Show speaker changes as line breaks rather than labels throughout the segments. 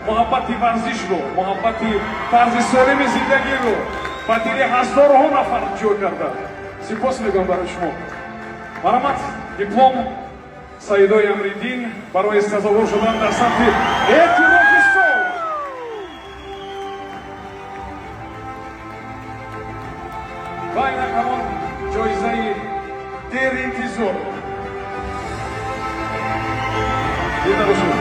Муҳаббати варзишро, муҳаббати тарзи солими зиндагиро ба дили ҳазорҳо нафар ҷой карда. Сипос мегӯям барои шумо. Марҳамат, диплом Саидои Амриддин барои сазовор шудан дар самти эътирофи сол. Ва инак ҳамон ҷоизаи деринтизор. Зинда бошед.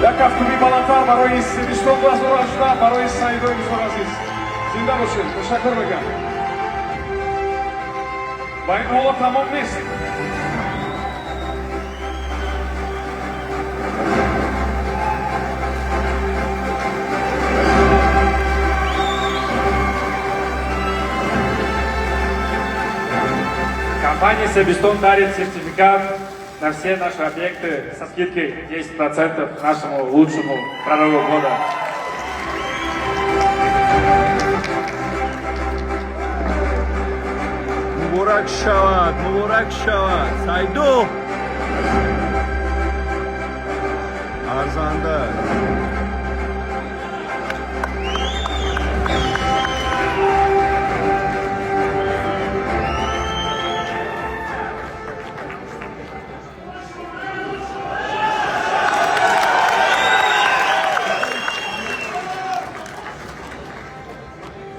Як кафкӯбӣ баландтар барои Себистон 2018, барои Саидои бисёр азиз. Зинда бошед, ташаккур мегӯям. Ва ин ҳоло тамом нест.
Компания «Себистон» дарит сертификат на все наши объекты со скидкой 10% нашему лучшему прорыву года.
Муборак шавад, муборак шавад, Сайдо! Арзанда.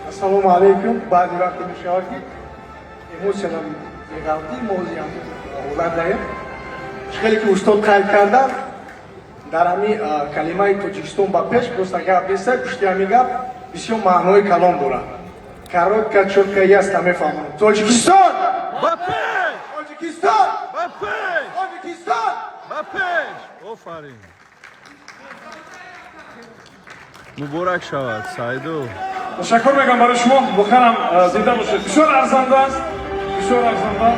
Ассалому алайкум. Баъзе вақте мешавад, ки эмоция меғалтӣ, мозиам ҳолат даем. Хеле ки устод қайд карданд, дар ҳами калимаи «Тоҷикистон ба пеш» просто гап неста, пушти ҳами гап бисёр маънои калон дорад. Коротко, чётко, ясно мефаҳмам. Тоҷикистон
Ба пеш!
Тоҷикистон!
Ба пеш!
Тоҷикистон!
Ба пеш! Офарин! Муборак шавад, Сайдо!
Ташаккур мегӯям барои шумо. Воқеан ҳам, зинда бошед. Бисёр арзанда аст, бисёр арзанда.